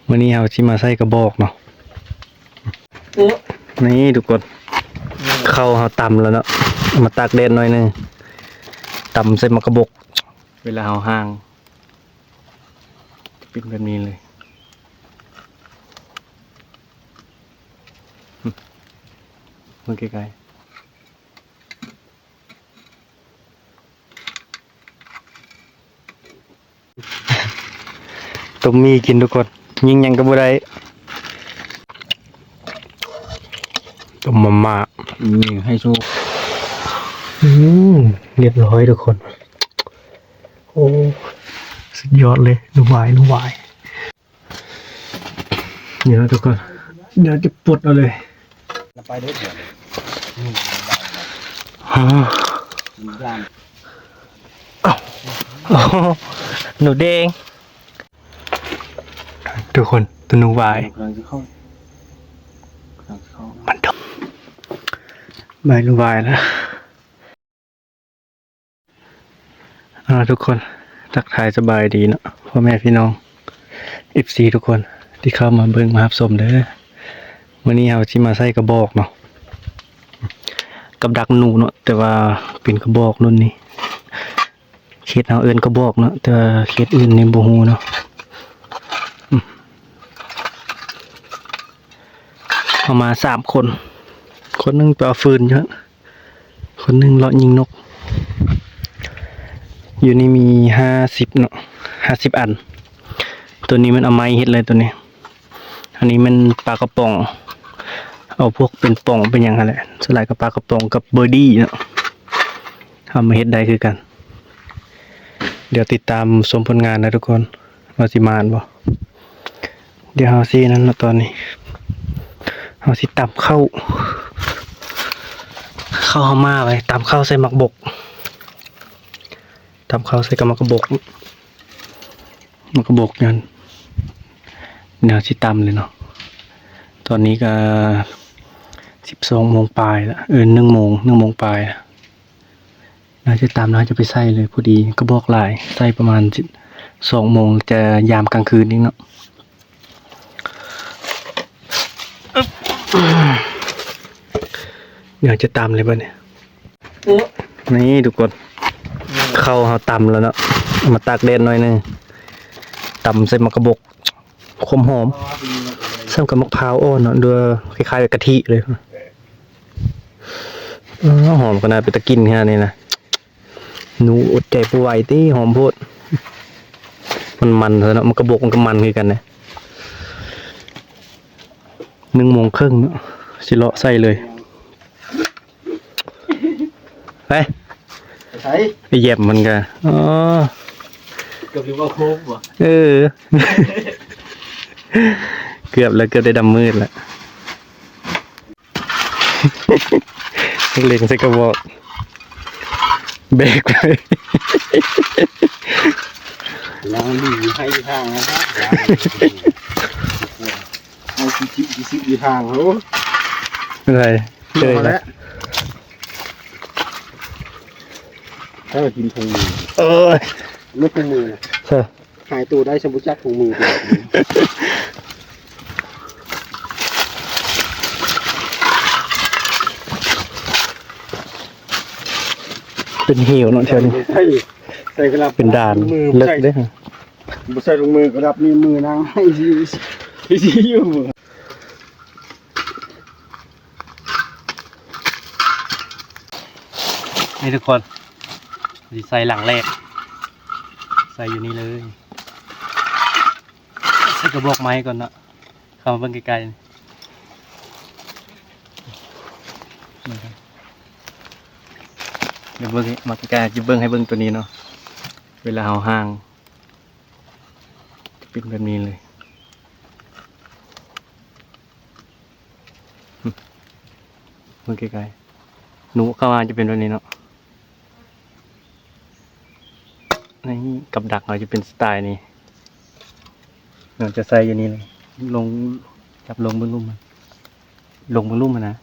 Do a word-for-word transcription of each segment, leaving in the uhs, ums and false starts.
มื้อนี้เฮาสิมาใส่กระบอกเนาะ นี่ทุกคน ข้าวเฮาตำแล้วเนาะ เอามาตากแดดหน่อยหนึ่ง ตำใส่หมากกระบอก เวลาเฮาห่าง เป็นแบบนี้เลย เบิ่งใกล้ๆ ต้มหมี่กินทุกคน ยิงหยังก็บ่ได้ ต้มมาม่า อืม ให้โชค อืม เรียบร้อยทุกคน โอ้ สุดยอดเลย หนูหวาย หนูหวาย เดี๋ยวนะทุกคน เดี๋ยวจะปลดเอาเลย ไปเด้อ ฮะ มันย่าน อ้าว โอ้โห หนูแดง ทุกคน ตัวหนูหวาย กำลังจะเข้า กำลังจะเข้า มันดม ใบหนูหวายแล้ว อ่า ทุกคน ทักทายสบายดีเนาะ พ่อแม่พี่น้อง เอฟซี ทุกคน ที่เข้ามาเบิ่งมารับชมเด้อ มื้อนี้เฮาสิมาใส่กระบอกเนาะ กับดักหนูเนาะ แต่ว่าเป็นกระบอกรุ่นนี้ เขตเฮาเอิ้นกระบอกเนาะ แต่ว่าเขตอื่นนี่บ่ฮู้เนาะ อืม เอามาสามคน คนหนึ่งไปเอาฟืนอยู่ คนหนึ่งเลาะยิงนก อยู่นี่มีห้าสิบเนาะ ห้าสิบอัน ตัวนี้มันเอาไม้เฮ็ดเลยตัวนี้ อันนี้มันปลากระป๋อง เอาพวกเป็นป๋องเป็นหยังหั้นแหละ ส่วนหลายก็ปลากระป๋องกับเบอร์ดี้เนาะ เอามาเฮ็ดได้คือกัน เดี๋ยวติดตามชมผลงานนะทุกคน ว่าสิหมานบ่ เดี๋ยวเฮาสินั่นเนาะ ตอนนี้ เฮาสิตำข้าว ข้าวเฮามาไว้ ตำข้าวใส่หมากบก ตำข้าวใส่กับหมากกระบก หมากกระบกนั่น เดี๋ยวสิตำเลยเนาะ ตอนนี้ก็ สิบสองโมงปลายละ เออ หนึ่งโมง หนึ่งโมงปลายละ น่าจะตำ น่าจะไปใส่เลย พอดีกระบอกหลาย ใส่ประมาณ สองโมง จะยามกลางคืนนี่เนาะ เดี๋ยวจะตำเลยบัดนี้ นี่ทุกคน ข้าวเฮาตำแล้วเนาะ เอามาตากแดดหน่อยหนึ่ง ตำใส่หมากกระบก ความหอม ส่ำกับมะพร้าวอ่อนเนาะ ด้วยคล้ายๆกับกะทิเลย อ้อ หอมขนาด เป็นตากินขนาดนี้นะ หนูอดใจบ่ไหวติ หอมโพด มันมันซะเนาะ มันกระบอกมันก็มันคือกันนะ หนึ่งโมงครึ่งเนาะ สิเลาะใส่เลย ไป ไปไส ไปเหยียบมันก็ อ๋อ เกือบลืมเอาโค้งว่ะ เออ เกือบแล้ว เกือบได้ดำมืดแล้ว เล็งใส่กระบอก เบรกไว้ ยังดีให้ทางนะครับ เอาสิบสิบสิบทาง โอ้ เป็นไร เจอ มา แล้ แล้ว ว ถ้าเรากินถุงมือ เอ้ย ไม่ถุงมือนะ เออ หายตัวได้สมบูรณ์จักถุงมือ เป็นเหวเนาะแถวนี้ ใส่ ใส่กระดาษ เป็นด่าน มือ เลิก ใส่ เด้อ บ่ใส่ถุงมือกระดับนี้ มือนาง ไอ้สิ ไอ้สิอยู่ นี่ทุกคน สิใส่หลังแรก ใส่อยู่นี่เลย ใส่กระบอกไม้ก่อนเนาะ เข้ามาเบิ่งใกล้ๆ นี่ เดี๋ยวเบิ่งให้ มาใกล้ๆ จะเบิ่งให้เบิ่งตัวนี้เนาะ เวลาเฮาห่าง จะเป็นแบบนี้เลย เบิ่งใกล้ๆ หนูเข้ามาจะเป็นแบบนี้เนาะ นี่กับดักเราจะเป็นสไตล์นี้ เราจะใส่อยู่นี่เลย ลง จับลงเบิ่งลุ่มมัน ลงเบิ่งลุ่มมันนะ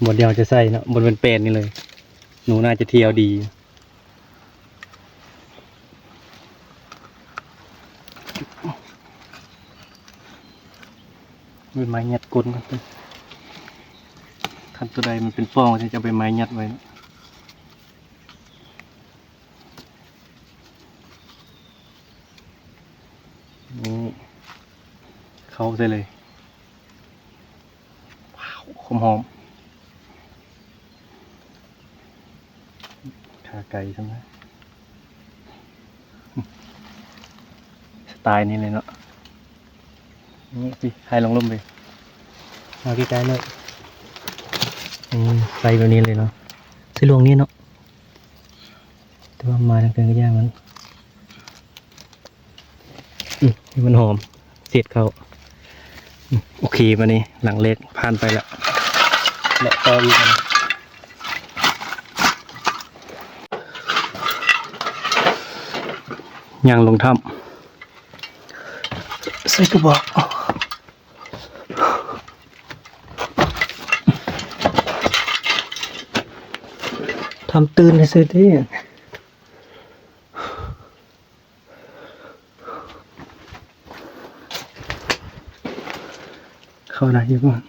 บนเดียวจะใส่เนาะ บนเป็นแปลนนี่เลย หนูน่าจะเที่ยวดี เ ใบไม้ยัดก้นมัน คันตัวใดมันเป็นป่อง จะเอาใบไม้ยัดไว้ นี่ เข้าใส่เลย ว้าว หอมหอม ขาไก่ใช่ไหม สไตล์นี้เลยเนาะ นี่สิ ให้ลองลมไป เอาใกล้ๆเลย อืม ใส่แบบนี้เลยเนาะ ใส่ลวงนี้เนาะ แต่ว่ามาทางเกินก็ยากมัน อืม ให้มันหอม เสร็จเข้า อืม โอเค มานี่ หลังแรกผ่านไปแล้ว และต่ออีกอัน ย่างลงถ้ำ ใส่กระบอก ทำตื่นให้ซื้อที่ เข้าได้อยู่บ้าง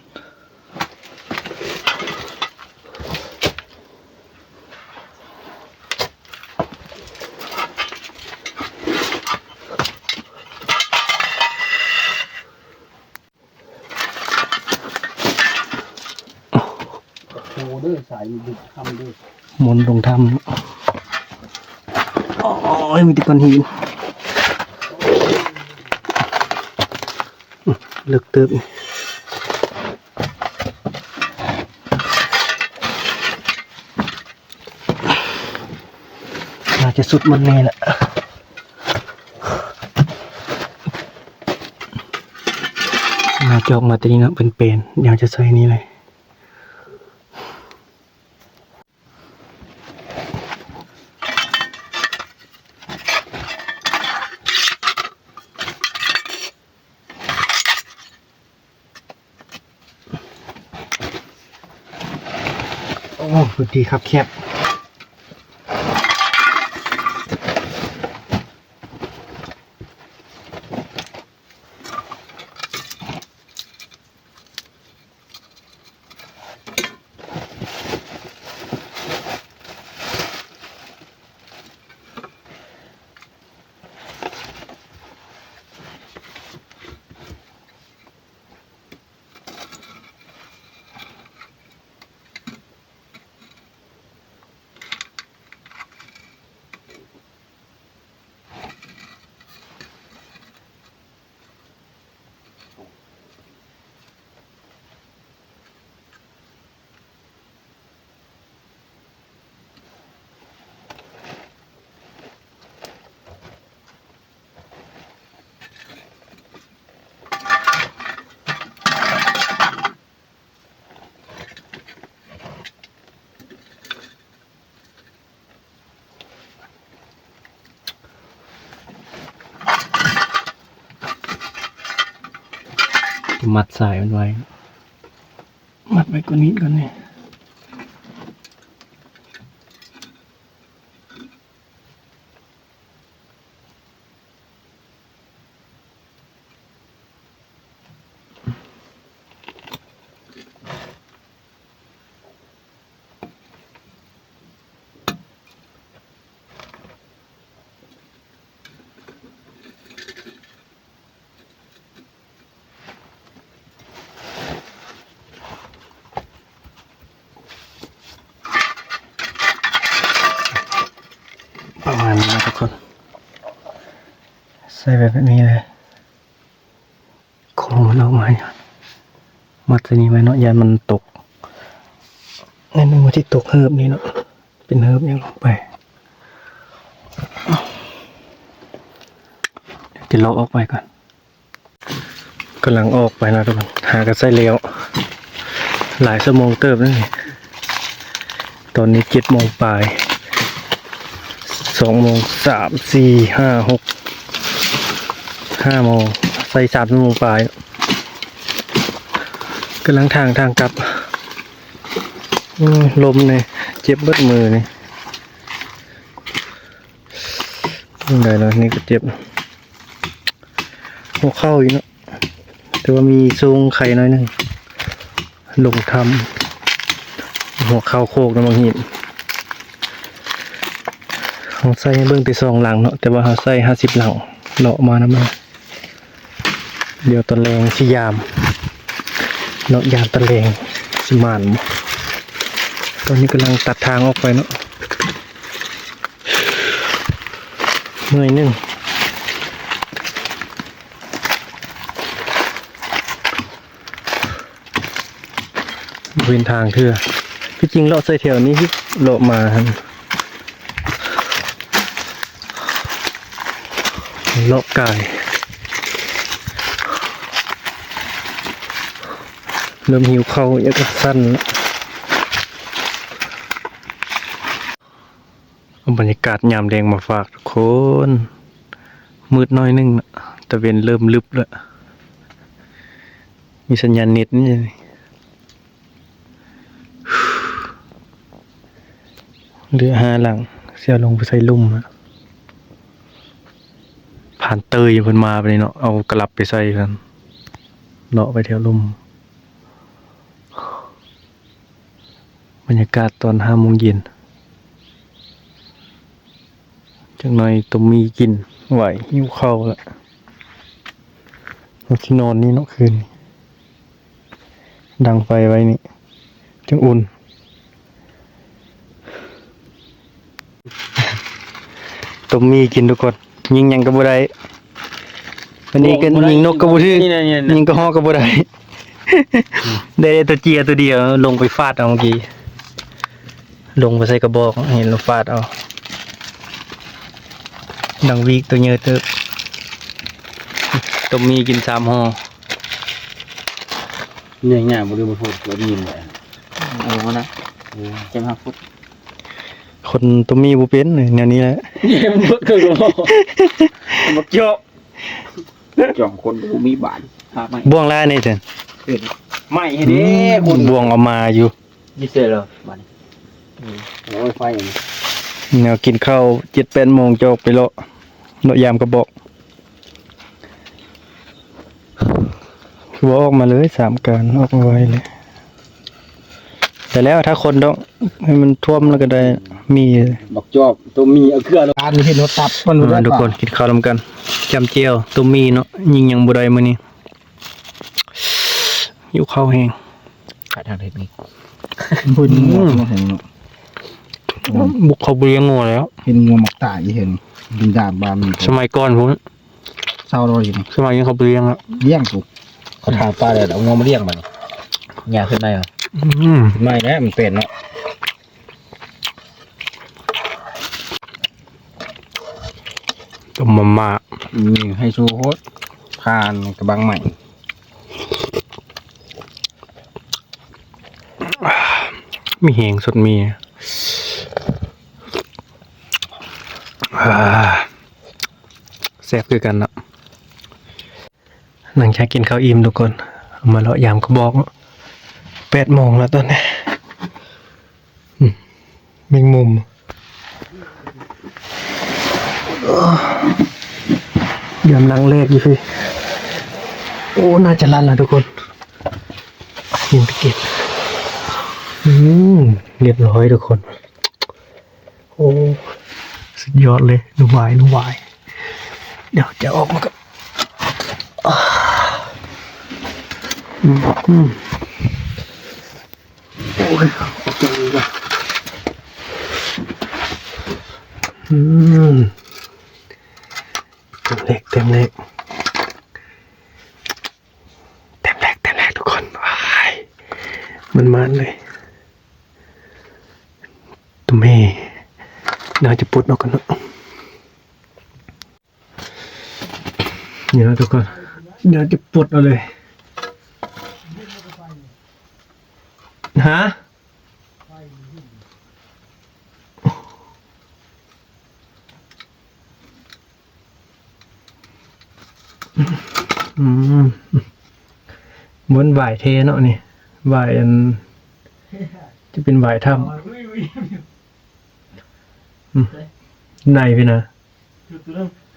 โอ้เด้อ สายมันดึกค่ำเด้อ หมุนลงถ้ำ โอ้ย มีแต่ก้อนหิน เลิกเติบ น่าจะสุดมันแน่แหละ น่าจะออกมาตัวนี้เนาะ เป็นๆ อยากจะใส่นี่เลย โอ้ พื้นที่คับแคบ มัดสายมันไว้ มัดไว้กว่านี้ก่อนนี่ ประมาณนี้นะทุกคน ใส่แบบนี้เลย โค้งมันออกมาเนี่ย มัดตัวนี้ไว้เนาะ ย้านมันตก ในหนึ่งวันที่ตกเฮิบนี่เนาะ เป็นเฮิบยังออกไป เดี๋ยวจะเลาะออกไปก่อน กำลังออกไปนะทุกคน หากระใส่แล้ว หลายชั่วโมงเติบนั่นนี่ ตอนนี้เจ็ดโมงปลาย สองโมง สาม สี่ ห้า หก ห้าโมง ใส่สามชั่วโมงปลาย กำลังทาง ทางกลับ อืม ลมเนี่ย เจ็บเบิดมือนี่ ยังไงเนาะ นี่ก็เจ็บ หัวเข่าอีกเนาะ แต่ว่ามีสูงไข่น้อยหนึ่ง ลงถ้ำ หัวเข่าโคกนะบางที เขาใส่ให้เบิ่งแต่สองหลังเนาะ แต่ว่าเขาใส่ห้าสิบหลัง เลาะมานำมา เดี๋ยวตอนแลงสิยาม เลาะยามตอนแลงสิหมานบ่ ตอนนี้กำลังตัดทางออกไปเนาะ หน่อยหนึ่ง บ่เห็นทางเทื่อ ที่จริงเลาะใส่แถวนี้ เลาะมาหั่น เลาะกาย เริ่มหิวข้าว อยากจะสั่นละ เอาบรรยากาศยามแลงมาฝากทุกคน มืดหน่อยหนึ่งนะ ตะเว็นเริ่มลึบแล้ว มีสัญญาณเน็ตนี่ เหลือห้าหลัง สิเอาลงไปใส่ลุ่มนะ ผ่านเตยเพิ่นมาไปนี่เนาะ เอากะหลับไปใส่กัน เลาะไปแถวลุ่ม บรรยากาศตอนห้าโมงเย็น จักหน่อยต้มหมี่กิน ไหว หิวข้าวละ เราสินอนนี่เนาะคืนนี้ ดังไฟไว้นี่ จังอุ่น ต้มหมี่กินทุกคน ยิงหยังก็บ่ได้ วันนี้ก็ บ่ได้ ยิงนกก็บ่ถืก นี่นะ นี่นะ ยิงกระฮอกก็บ่ได้ ได้แต่ตัวเจียตัวเดียว ลงไปฟาดเอาเมื่อกี้ ลงไปใส่กระบอก เห็นแล้วฟาดเอา ดังวีกตัวเยอะเติบ ต้มหมี่กินสามห่อ เนี่ย เนี่ย บ่ได้บ่พูด บ่ได้ยินเลย เอาลงมานะ เออ เจ็ดห้าฟุต คนต้มหมี่บ่เป็น แนวนี้แหละ เนี่ย มันบ่เคยบอก มันบ่เจาะ จ่องคนก็บ่มีบาด พาไม่ บ่วงลายนี่เถอะ เออ ไม่ให้เด้ อืม คน บ่วงเอามาอยู่ นี่เสร็จแล้วบาดนี้ อืม โอ้ย ไฟนี่ แนวกินข้าวเจ็ดแปดโมงจะออกไปเลาะ เลาะยามกระบอก คือว่าออกมาเลยสามการ ออกมาไวเลย แต่แล้วถ้าคนต้องให้มันท่วมแล้วก็ได้ มี บักจอบ ตัวมีเอาเครือลง การเห็นว่าตับมัน อ่า ทุกคนกินข้าวร่วมกัน จำเจียว ต้มหมี่เนาะ ยิงยังบ่ได้มื้อนี้ หิวข้าวแฮง ขาดทางเทคนิค พูดงัว อืม มาเห็นเนาะ บุกเขาไปเลี้ยงงัวแล้ว เห็นงัวหมากตาย เห็นบินดาดบานมัน สมัยก่อนพุ้น เศร้าร้อยอยู่นี่ สมัยนี้เขาไปเลี้ยงแล้ว เลี้ยงกู เขาทางป้าเลย เอางัวมาเลี้ยงมัน หญ้าขึ้นได้เหรอ อืม ไม่นะ มันเป็นเนาะ ต้มมาม่า อืม ให้ชูโฮด ทานกระบังใหม่ มีแฮงสดมี อ่า แซ่บคือกันเนาะ หลังจากกินข้าวอิ่มทุกคน เอามาเลาะยามกระบอก แปดโมงแล้วตอนนี้ อืม แมงมุม ยามหลังแรกอยู่พี่ โอ้ น่าจะลั่นแล้วทุกคน ยิงไปเก็บ อืม เรียบร้อยทุกคน โอ้ สุดยอดเลย หนูหวาย หนูหวาย เดี๋ยวจะออกมาก่อน อ่า อืม อืม โอ้ย ออกจากนี่ก่อน อืม เต็มเหล็ก เต็มเหล็ก เต็มแรก เต็มแรกทุกคน ว้าย มันมันเลย ตัวแม่ เดี๋ยวจะปลดออกกันเนาะ นี่นะทุกคน เดี๋ยวจะปลดเอาเลย ฮะ อืม เหมือนหวายแท้เนาะนี่ หวายอัน จะเป็นหวายถ้ำ อืม ในพี่นะ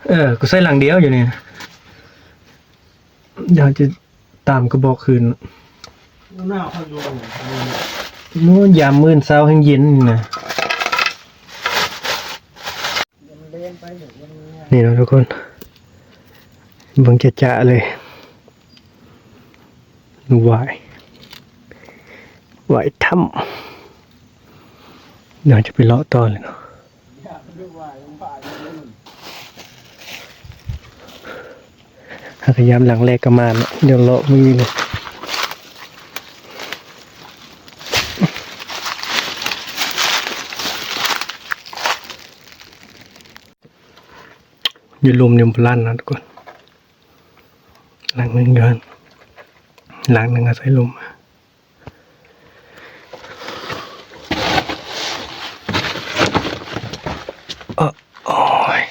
เออ กูใส่หลังเดียวอยู่นี่ เดี๋ยวจะ ตามกระบอกคืน หนาวคักอยู่ มื้อยามมื้อเช้าแฮงเย็นนี่นะ นี่เนาะทุกคน เบิ่งจะๆเลย หวาย หวายถ้ำ เดี๋ยวจะไปเลาะต่อเลยเนาะ หากยามหลังแรกก็มาเนาะ เดี๋ยวเลาะมื้อเลย อยู่ลุ่มนี่บ่ลั่นนะทุกคน หลังหนึ่งเดือน หลังหนึ่งอาศัยลุ่ม เออ โอ้ย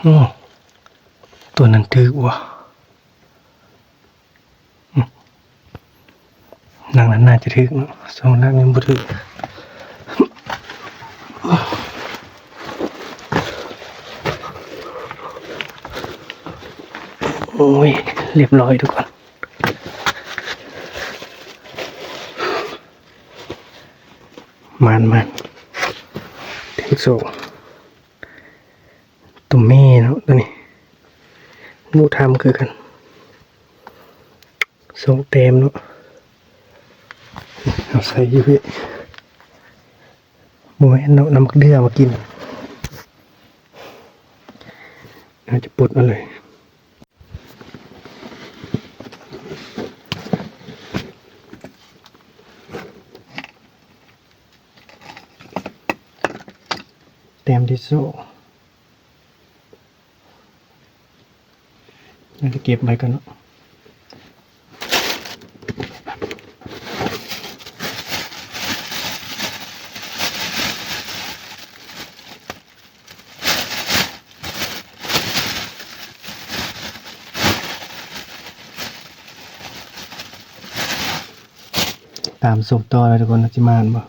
โอ้ ตัวนั้นถืกว่ะ อืม หลังนั้นน่าจะถืกเนาะ สองหลังยังบ่ถืก โอ้ย เรียบร้อยทุกคน มานๆ ถืกโซ่ ตัวแม่เนาะ ตัวนี้ หนูทำคือกัน สองแต้มเนาะ เอาใส่อยู่พี่ บ่แม่นเนาะ นำบักเดื่อมากิน น่าจะปลดเอาเลย แต้มที่สอง น่าจะเก็บไว้ก่อนเนาะ ตามสูตรต่อแล้วทุกคน สิมานบ่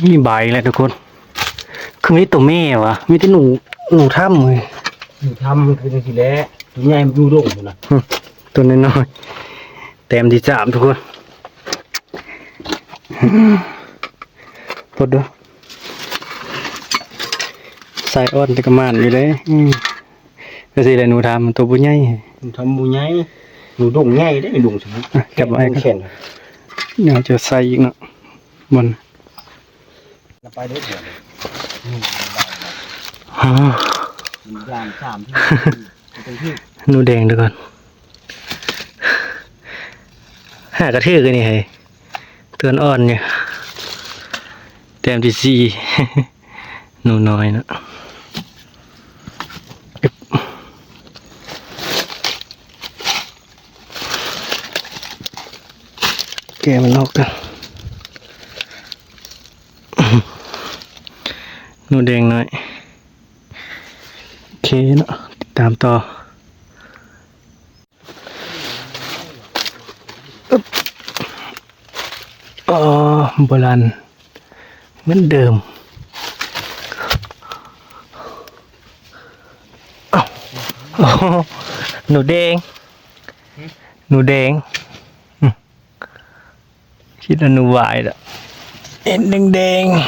นี่ใบแล้วทุกคน คือมีแต่ตัวแม่วะ มีแต่หนู หนูถ้ำเลย หนูถ้ำคือจังซี่แหละ ตัวใหญ่มันอยู่ดงพุ้นนะ อืม ตัวน้อยๆ แต้มที่สามทุกคน ปลดดู ไซอ่อนแต่ก็มานอยู่เด้ อืม ก็สิแหละ หนูถ้ำตัวบ่ใหญ่ หนูถ้ำบ่ใหญ่ หนูดงใหญ่เด้ หนูดงสมมุติ อ่ะ จับไว้ ดงแขน เดี๋ยวจะใส่อีกเนาะ บน ไปเด้อเดี๋ยว อ่า มันย่างสามที่ มันเป็นที่ หนูแดงเดี๋ยวก่อน หากระถือกันนี่เฮ้ย ตัวอ่อนเนี่ย แต้มที่สี่ หนูน้อยนะ อึ๊บ แกะมันออกกัน หนูแดงน้อย โอเคเนาะ ติดตามต่อ อึ๊บ อ๋อ โบราณ เหมือนเดิม อ้าว โอ้โห หนูแดง หึ หนูแดง อืม คิดว่าหนูหวายละ เห็นแดงๆ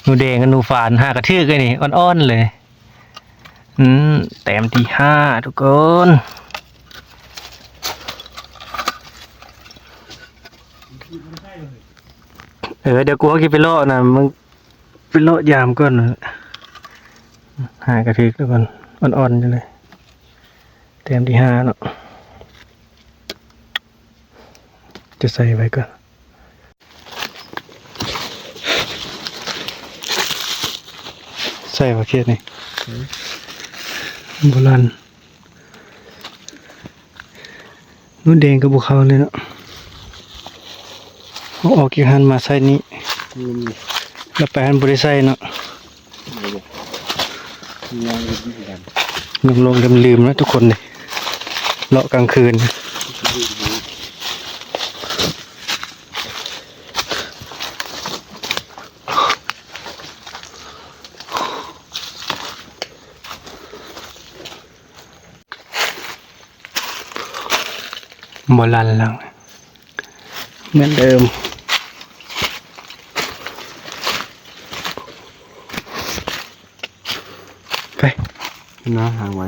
หนูแดงกับหนูฝาน หากระถือกันนี่ อ่อนๆ เลย อืม แต้มที่ห้าทุกคน เออ เดี๋ยวกูเอาคลิปไปเลาะนะ มึงไปเลาะยามก่อนนะ หากระถือก่อน อ่อนๆ อยู่เลย แต้มที่ห้าเนาะ จะใส่ไว้ก่อน ใส่ประเภทนี้ อืม โบราณ หนูแดงก็บ่เข้าเลยเนาะ เอาออกจากหั่นมาใส่นี่ อืม แล้วไปหั่นบ่ได้ใส่เนาะ อืม ลงๆ ลืมๆ นะทุกคนเลย เลาะกลางคืน อืม โอ้ บ่ลั่นแล้ว เหมือนเดิม ไป น้าหางไว้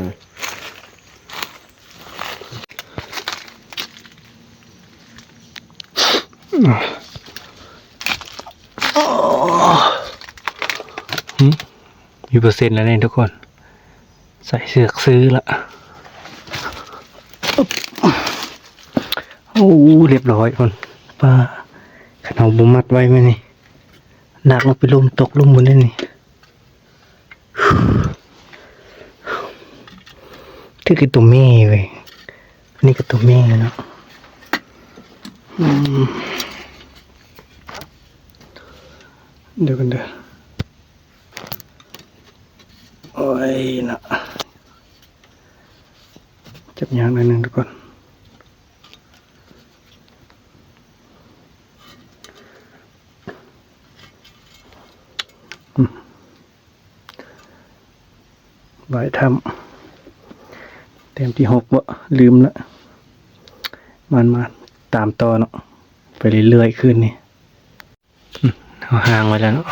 หึ มีเปอร์เซ็นต์แล้วเนี่ยทุกคน ใส่เสือกซื้อละ โอ้ เรียบร้อยคน ปลา คันเอาบ่มัดไว้ไหมนี่ หนักลงไปลุ่ม ตกลุ่มบนนี่นี่ ถือคือตัวแม่เว้ย อันนี้ก็ตัวแม่เนาะ อืม เดี๋ยวกันเด้อ โอ้ยนะ จับยากหน่อยหนึ่งทุกคน อืม บ่ายถ้ำ แต้มที่หกบ่ ลืมละ มันมาตามต่อเนาะ ไปเรื่อยๆ คืนนี้ อืม เอาหางไว้แล้วเนาะ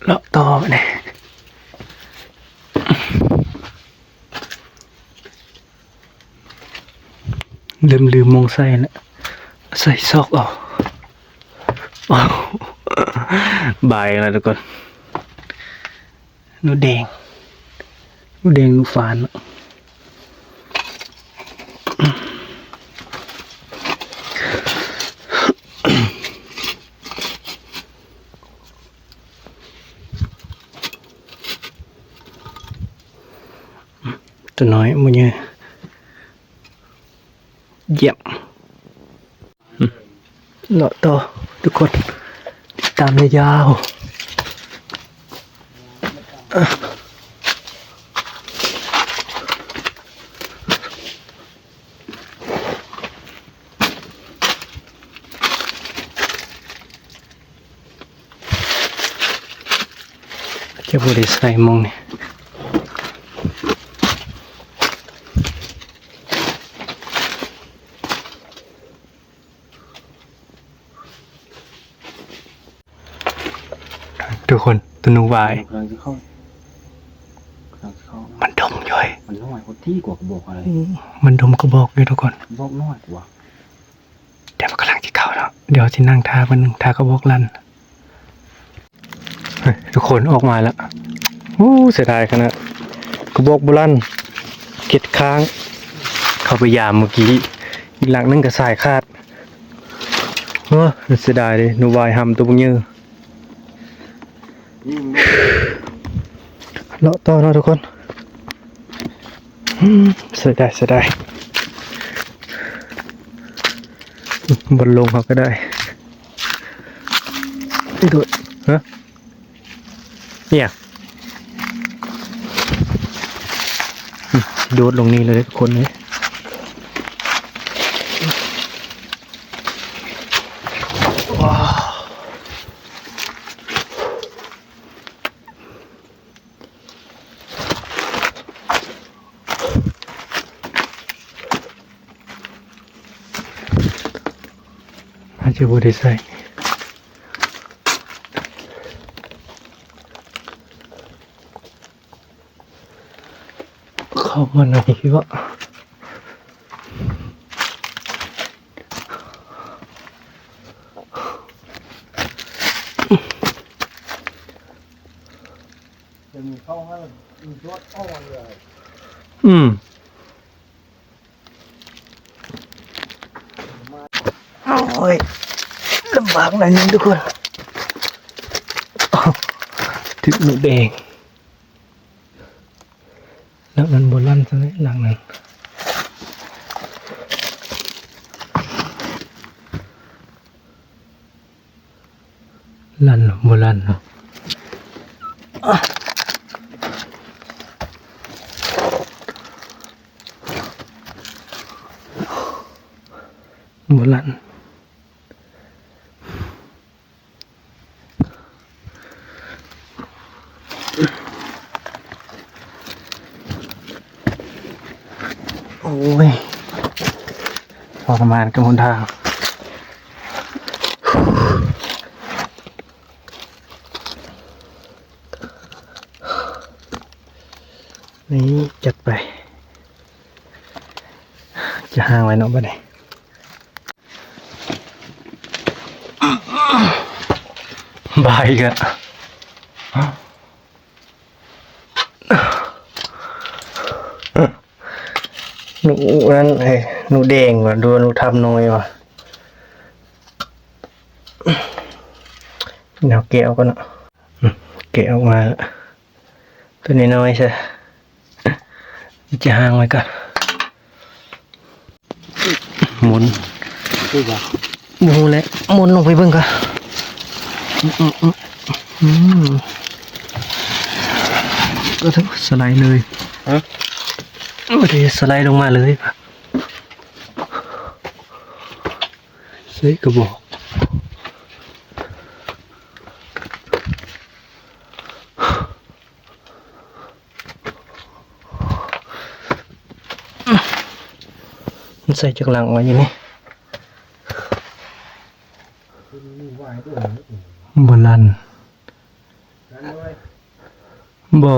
เลาะต่อไปเนี่ย ลืม ลืมมองใส่นะ ใส่ซอกเอา อ้าว บ่ายแล้วทุกคน หนูแดง หนูแดง หนูฟานเนาะ ตัวน้อยมื้อนี้ เยี่ยม อืม เลาะต่อทุกคน ติดตามยาวๆ อ่ะ จะบ่ได้ใส่มองนี่ ทุกคน ตัวหนูวาย กำลังจะเข้า กำลังจะเข้า มันดมอยู่เฮ้ย มันน้อยกว่าที่กว่ากระบอกอะไร อืม มันดมกระบอกอยู่ทุกคน กระบอกน้อยกว่า เดี๋ยวมันกำลังจะเข้าแล้ว เดี๋ยวสินั่งท่าเพิ่น ท่ากระบอกลั่น เฮ้ย ทุกคนออกมาแล้ว โอ้ เสียดายขนาด กระบอกบ่ลั่น เก็ดค้าง เข้าไปยามเมื่อกี้ อีกหลังหนึ่งก็สายขาด เฮ้อ เสียดายเลย หนูวายหำตัวบักเยอะ เลาะต่อเนาะทุกคน อืม เสียดาย เสียดาย บนลงเขาก็ได้ โดด ฮะ เนี่ย อืม โดดลงนี่เลยทุกคนเลย ว้าว น่าจะบ่ได้ใส่ เข้ามาไหนวะ จะมีเข้าให้มันยอดอ่อนเลย อืม โอ้ย ลำบากหน่อยนึงทุกคน ถึงหนูแดง แล้วมันบ่ลั่นซะแล้วหลังนั้น ลั่นบ่ลั่นเนาะ บ่ลั่น โอ้ย ทรมานกับหนทาง นี่จัดไป จะห่างไว้เนาะบัดนี้ บ่ายอีกอะ หนูนั่น เอ้ย หนูแดงว่ะ ดูว่าหนูทำน้อยว่ะ เดี๋ยวแกะออกก่อนเนาะ อืม แกะออกมา ตัวน้อยๆ ใช่ จะห่างไว้ก่อน หมุน คือว่า หมุนแหละ หมุนลงไปเบิ่งก่อน อืม อืม อืม อืม ก็ถือสไลด์เลย ฮะ โอเค สไลด์ลงมาเลย ใส่กระบอก มันใส่จักหลังไว้อยู่นี่ บ่ลั่น บ่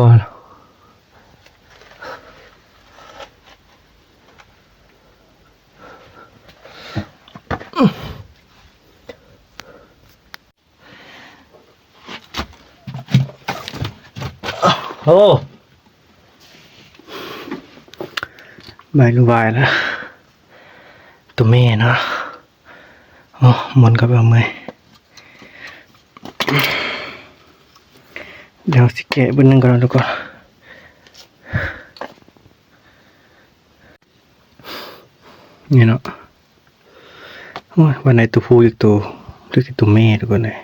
โอ้ ใบละวายแล้ว ตัวแม่เนาะ โอ้ หมุนกลับเอาเมื่อย เดี๋ยวสิแกะเบิ่งหนึ่งก่อนนะทุกคน นี่เนาะ โอ้ย วันไหนตัวผู้อีกตัว หรือตัวแม่ทุกคนเลย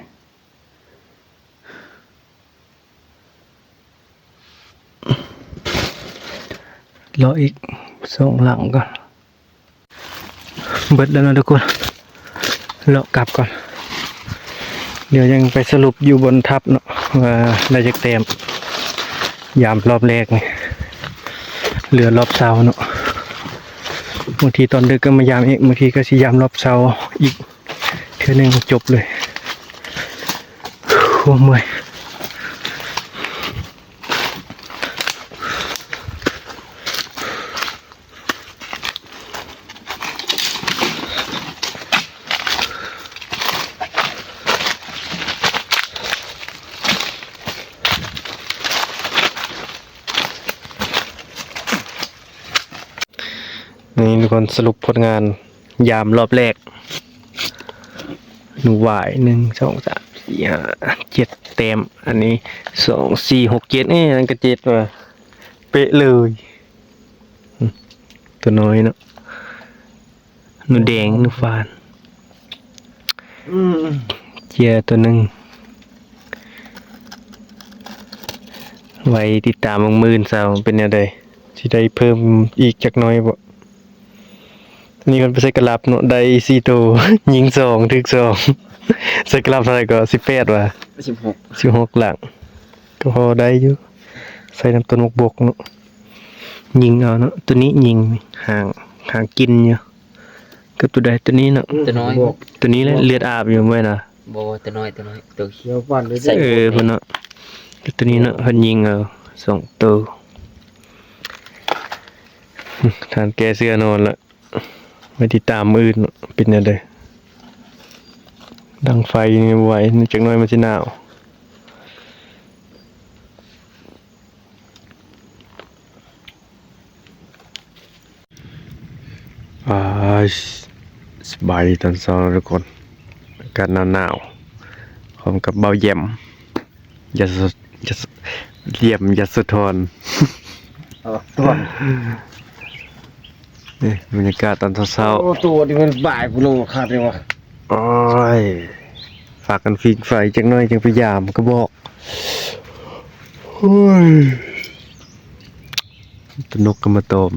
รออีกสองหลังก่อน เบิดแล้วเนาะทุกคน เลาะกลับก่อน เดี๋ยวยังไปสรุปอยู่บนทับเนาะ ว่าได้จักแต้ม ยามรอบแรกนี่ เหลือรอบเช้าเนาะ บางทีตอนดึกก็มายามอีก บางทีก็สิยามรอบเช้าอีกเทื่อหนึ่งจบเลย โอ้ เมื่อย นี่ทุกคน สรุปผลงานยามรอบแรก หนูหวาย หนึ่ง สอง สาม สี่ ห้า เจ็ด แต้ม อันนี้ สอง สี่ หก เจ็ด เอ้ย นั่นก็เจ็ดว่ะ เป๊ะเลย ตัวน้อยเนาะ หนูแดง หนูฟาน อืม เจียตัวหนึ่ง ไว้ติดตามเบิ่งมื้ออื่นเช้าเป็นแนวใด สิได้เพิ่มอีกจักหน่อยบ่ นี่มันไปใส่กะลับเนาะ ได้สี่โต ยิงสอง ถึกสอง ใส่กะลับเท่าไหร่ก็ สิบแปด ว่ะ สิบหก สิบหก หลัง ก็พอได้อยู่ ใส่นำต้นหมากบกเนาะ ยิงเอาเนาะ ตัวนี้ยิง หาง หางกินอยู่ กับตัวใด ตัวนี้เนาะ ตัวน้อย ตัวนี้แหละ เลือดอาบอยู่เมื่อยนะ บ่ ตัวน้อย ตัวน้อย ตัวเขียวปั่นเลย ใส่ เออ หมวก พุ่นเนาะ ตัวนี้เนาะ เพิ่นยิงเอาสองตัว ท่านแก้เสื้อนอนละ ไว้ติดตามมื้ออื่นเนาะ เป็นแนวใด ดังไฟนี่บ่ไหว จักหน่อยมันสิหนาว อ่า สบายดีตอนเช้าทุกคน อากาศหนาวๆ พร้อมกับเบาแหยม ยะโส ยะโส เยี่ยมยะโสธร เออ ต้วน นี่บรรยากาศตอนเช้าๆ โอ้ ตัวนี่มันบ่ายกูโลคักเลยว่ะ โอ้ย ฝากกันฟิงไฟจักหน่อยจังไปยามกระบอก โอ้ย ตัวนกก็มาตอม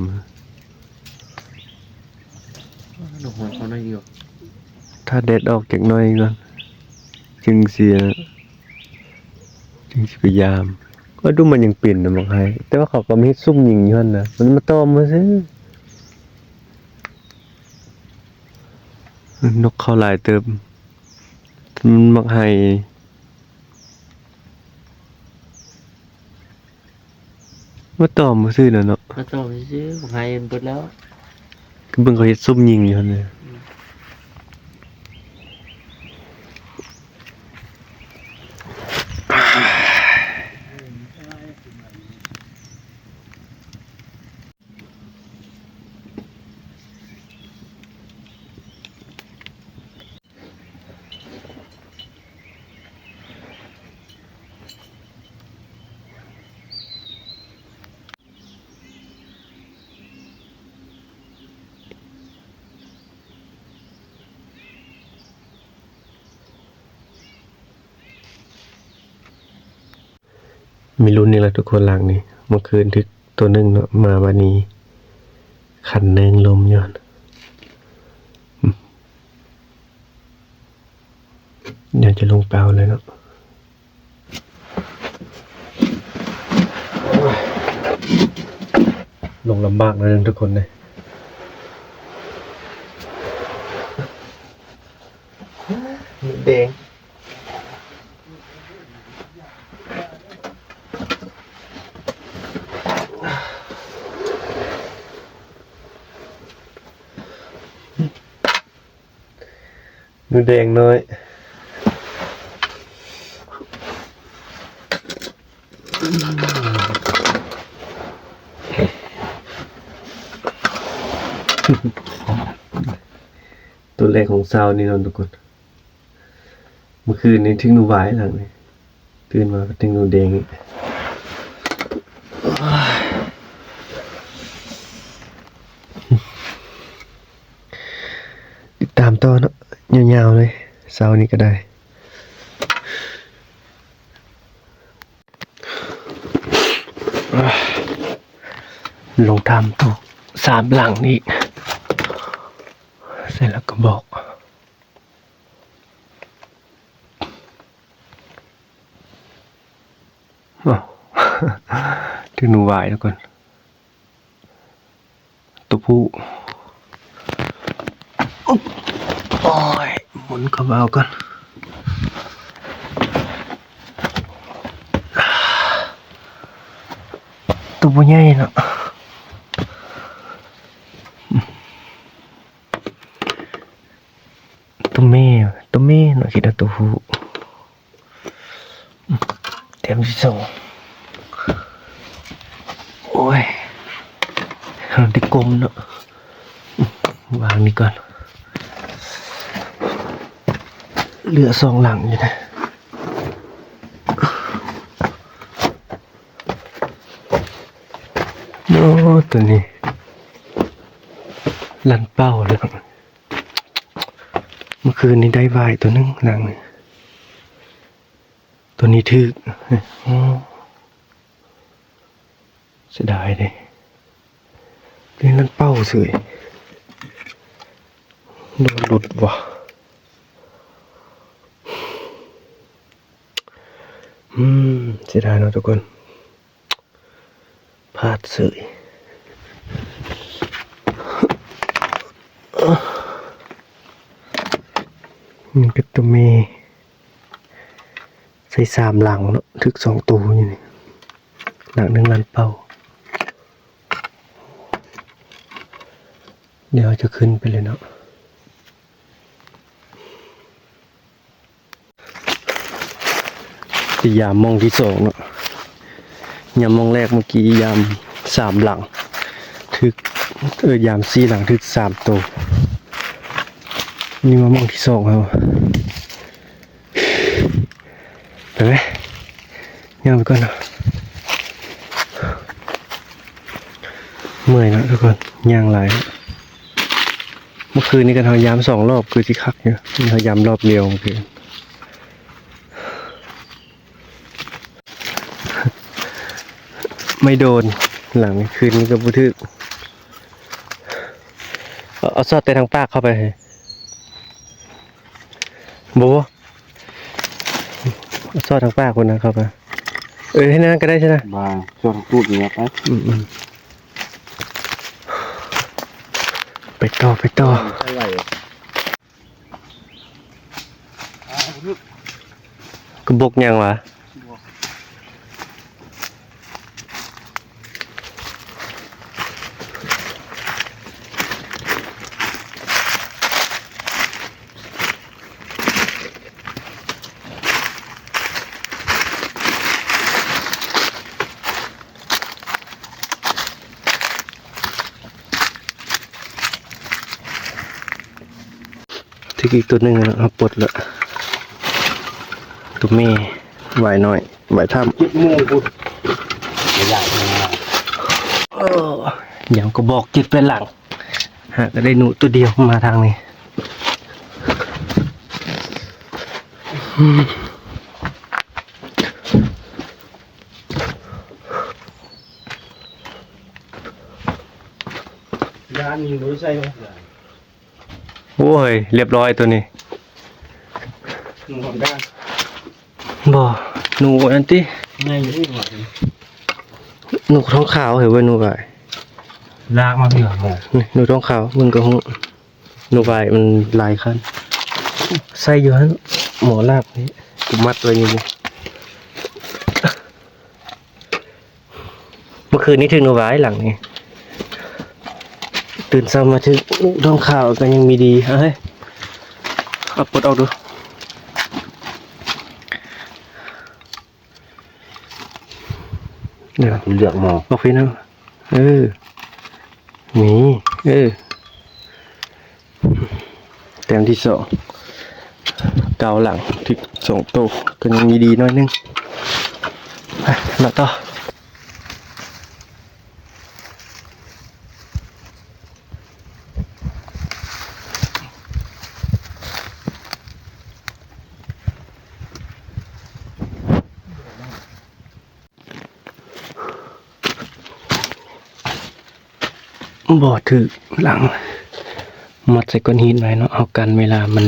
นกหัวเขาหน่อยเดียว ถ้าแดดออกจักหน่อยก่อน จึงเสีย จึงสิไปยาม ว่าดูมันยังเป็นนะ บักไฮ แต่ว่าเขาก็มีซุ่มยิงอยู่หั่นนะ มันมาตอมมาซื่อ นกเข้าหลายเติบ มันมักไห้ มาตอมซื่อๆน่ะเนาะ มาตอมซื่อๆ บักไห้มันเบิดแล้ว คือเบิ่งเขาเฮ็ดซุ่มยิงอยู่หั่นน่ะ อืม มีลุ้นอีกแล้วทุกคน หลังนี้ เมื่อคืนถืกตัวหนึ่งเนาะ มาวันนี้ ขันแนงลมอยู่หั่น อืม เดี๋ยวจะลงไปเอาเลยเนาะ ลงลำบากหน่อยนึงทุกคนเลย แดง หนูแดงน้อย ตัวแรกของเช้านี่เนาะทุกคน เมื่อคืนนี้ถืกหนูหวายหลังนี่ ตื่นมาก็ถืกหนูแดงอีก ติดตามต่อเนาะ ยาวๆเลย เช้านี้ก็ได้ ลงทำตัวสามหลังนี้ เสร็จแล้วก็บอก อ้าว ถืกหนูหวายแล้วก่อน ตัวผู้ อุ๊บ โอ้ย หมุนเข้ามาเอาก่อน ตัวผู้ใหญ่เนาะ ตัวแม่ ตัวแม่เนาะ คิดว่าตัวผู้ เตรียมที่สอง โอ้ย มันได้กลมเนาะ วางนี่ก่อน เหลือสองหลังอยู่นะ โอ้ ตัวนี้ ลั่นเป้าแล้ว เมื่อคืนนี้ได้หวายตัวหนึ่งหลังนี้ ตัวนี้ถืก โอ้ เสียดายเด้ เล่นลั่นเป้าเฉย โดนหลุดว่ะ อืม เสียดายเนาะทุกคน พลาดเฉย นี่เป็นตัวแม่ ใส่สามหลังเนาะ ถืกสองตัวอยู่นี่ หลังหนึ่งลั่นเป้า เดี๋ยวจะขึ้นไปเลยเนาะ จะยามหม่องที่สองเนาะ ยามหม่องแรกเมื่อกี้ยามสามหลัง ถืก เออ ยามสี่หลังถืกสามตัว นี่มาหม่องที่สองแล้ว ไปไหม ย่างไปก่อนเนาะ เมื่อยเนาะทุกคน ย่างหลาย เมื่อคืนนี้ก็เฮายามสองรอบ คือสิคักอยู่ นี่เฮายามรอบเดียวเมื่อคืน ไม่โดน หลังคืนนี้ก็บ่ถืก เอา เอาซอดแต่ทางปากเข้าไป บ่ เอาซอดทางปากคนนะเข้าไป เออ ให้นั่นก็ได้ใช่ไหม บ่า ซอดทางตูดนี่ไป อืมๆ ไปต่อ ไปต่อ ใช่ไหว กระบอกหยังวะ ถืออีกตัวหนึ่งแล้วครับ ปลดแล้ว ตัวแม่ หวายน้อย หวายถ้ำ เจ็ดโมงพุ้น ไม่ได้ไม่ได้ เออ ยังกระบอกเจ็ดไปหลัง หาก็ได้หนูตัวเดียวมาทางนี้ อืม ยานี่บ่ได้ใส่บ่ โอ้ย เรียบร้อยตัวนี้ หนูหอมด้าน บ่ หนูอันติ ไงอยู่นี่หว่า หนูท้องขาวเหรอเว้ย หนูกาย ลากมาพี่หว่าหมอ นี่ หนูท้องขาว มึงก็ฮู้ หนูกายมันหลายคัน ใส่อยู่หั่น หมอลากนี่ กูมัดไว้นี่ เมื่อคืนนี้ถืกหนูหวายหลังนี่ ตื่นเช้ามาถืกท้องขาวก็ยังมีดี เอาเฮ้ย เอาปลดออกดู เดี๋ยว เลือกหมอ ออกพี่นะ เออ นี่ เออ แต้มที่สอง เกาหลังถืกสองโต ก็ยังมีดีหน่อยนึง ไป มาต่อ บ่ถืกหลัง มัดใส่ก้อนหินไว้เนาะ เอากันเวลามัน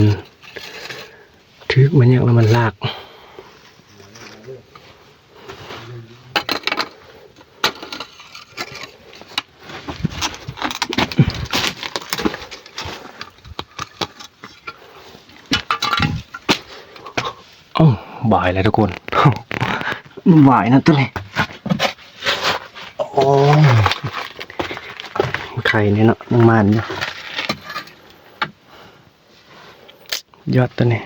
ถืกมันหยังแล้วมันลาก เอ้า บ่ายแล้วทุกคน มันบ่ายนะตัวนี้ โอ้ย ไข่เนี่ยเนาะ น้ำมันเนี่ย ยอดตัวนี้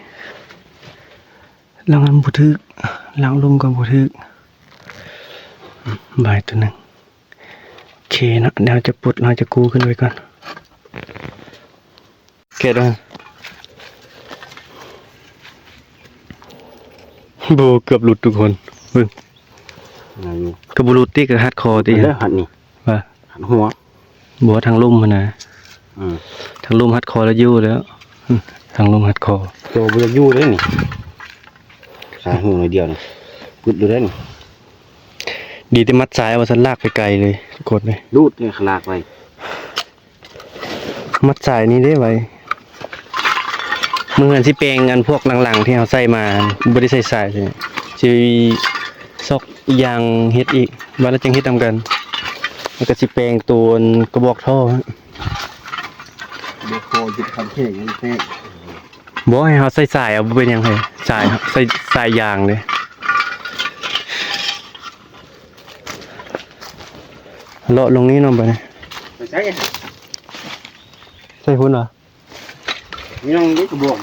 หลังมันบ่ถืก หลังลมก็บ่ถืก บ่ายตัวหนึ่ง โอเคเนาะ เดี๋ยวจะปลด เราจะกู้ขึ้นไว้ก่อน เกตอ่ะ โบเกือบหลุดทุกคน เบิ่ง อะไรอยู่ ก็บ่หลุดติ ก็หัดคอติ แล้วหัดนี่ ว่า หัดหัว บ่ ทางลุ่มหั้นนะ อืม ทางลุ่มหัดคอแล้วอยู่แล้ว อืม ทางลุ่มหัดคอ ตัวบ่อยากอยู่เลยนี่ ขาหูหน่อยเดียวนี่ กึดอยู่ได้นี่ ดีแต่มัดสายว่าซั่น ลากไปไกลเลย ทุกคนเลย รูดเนี่ย ลากไป มัดสายนี้ได้ไว้ มื้อนั้นสิแปลงอันพวกหลังๆที่เฮาใส่มา บ่ได้ใส่สาย สิซอกยางเฮ็ดอีก ว่าแล้วจังเฮ็ดนำกัน แล้วก็สิแปลงตัวกระบอกท่อฮะ บ่พอหยุดทำเพลงนี่แท้ บ่ให้เฮาใส่สายเอา บ่เป็นหยังเฮ้ย สาย ใส่สายยางเลย เลาะลงนี้เนาะบัดนี้ ไปใส่ ใส่พุ้นเหรอ นี่ลองนี่กระบอก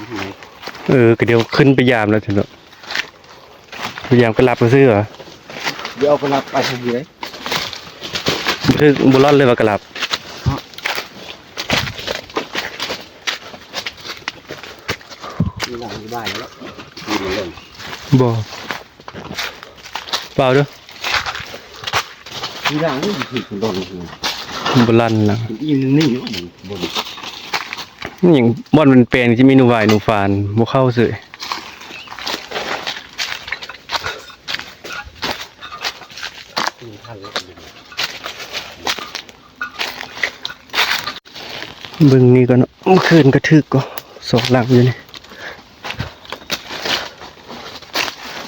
เออ ก็เดี๋ยวขึ้นไปยามแล้วเถอะเนาะ ไปยามกะหลับซื่อเหรอ เดี๋ยวเอากะหลับไปทางนี้เลย บ่ถืกบ่ร่อนเลยว่ากะหลับ มีหลังอยู่บ้านแล้ว กินเลย บ่ เปล่าเด้อ มีหลังนี่ถือคนโดน บ่ลั่นหลัง อีกหนึ่งนี่อยู่บ่อน นี่หยัง บ่อนมันแปลนสิมีหนูหวายหนูฟาน บ่เข้าเสย เบิ่งนี่ก่อนเนาะ เมื่อคืนก็ถืกก็สองหลังอยู่นี่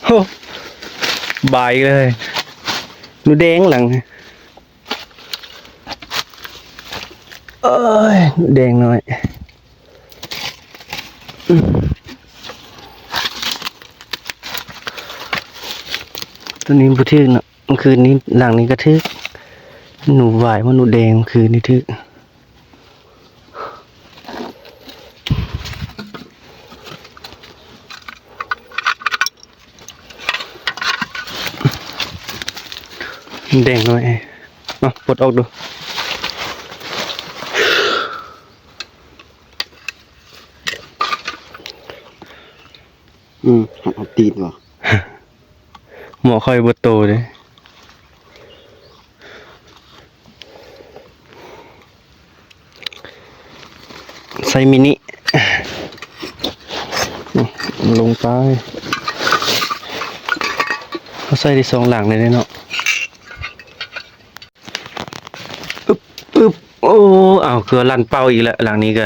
โอ้ บายเลย หนูแดงหลัง เอ้ย หนูแดงน้อย อืม ตัวนี้บ่ถืกเนาะ เมื่อคืนนี้หลังนี้ก็ถืก หนูหวายว่าหนูแดง เมื่อคืนนี้ถืก แดงหน่อย เนาะ ปลดออกดู อืม หักเอาตีนว่ะ หมอค่อยบ่โตเด้ ไซส์มินิ ลงไป เขาใส่ได้สองหลังเลยเนาะ อึบ อึบ โอ้ เอา คือลั่นเป้าอีกแล้ว หลังนี้ก็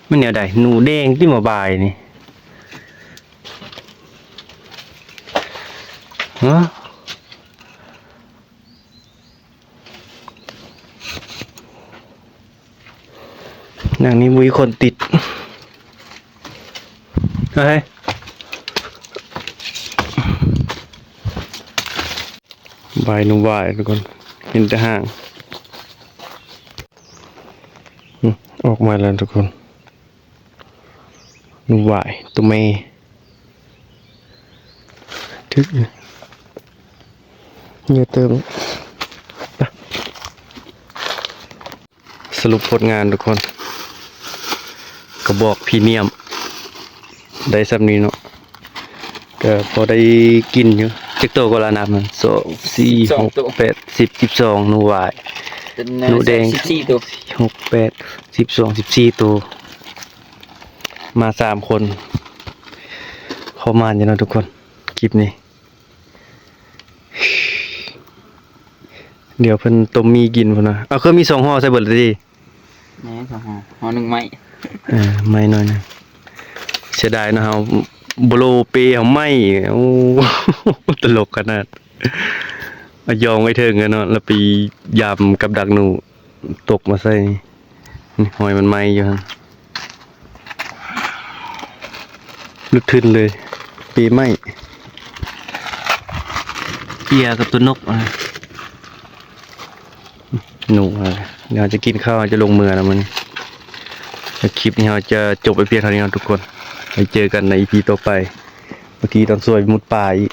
มันแนวใด หนูแดงที่มาบายนี่ ฮะ หลังนี้บ่มีคนติด เฮ้ย ใบหนูหวายทุกคน เห็นแต่หาง อืม ออกมาแล้วทุกคน หนูหวายตัวแม่ ถึก เยอะเติม ไป สรุปผลงานทุกคน กระบอกพรีเมียม ได้ส่ำนี้เนาะ ก็พอได้กินอยู่ จักโตก็ละนับมัน สอง สี่ สอง หก ตัว แปด สิบ สิบสอง หนูหวาย เป็น หนูแดง สิบสี่ ตัว หก แปด สิบสอง สิบสี่ ตัว มาสามคน พอมานอยู่เนาะทุกคน คลิปนี้ เดี๋ยวเพิ่นต้มหมี่กินพุ้นนะ เอาเครื่องมีสองห่อใส่เบิดเลยติ แหน่ สองห่อ ห่อหนึ่งไม้ เออ ไม้น้อยหนึ่ง เสียดายเนาะ เฮาบ่โลเปเฮาไม้ โอ้ ตลกขนาด เอายองไว้เทิงกันเนาะ แล้วไปยามกับดักหนู ตกมาใส่นี่ นี่หอยมันไม้อยู่หั่น ลุกขึ้นเลย เปไม้ เปียกับตัวนกอะ หนูอะ เดี๋ยวจะกินข้าว จะลงเมือแล้วมัน แล้วคลิปนี้เราจะจบไปเพียงเท่านี้เนาะทุกคน ไว้เจอกันใน อีพี ต่อไป เมื่อกี้ตอนสวยมุดป่าอีก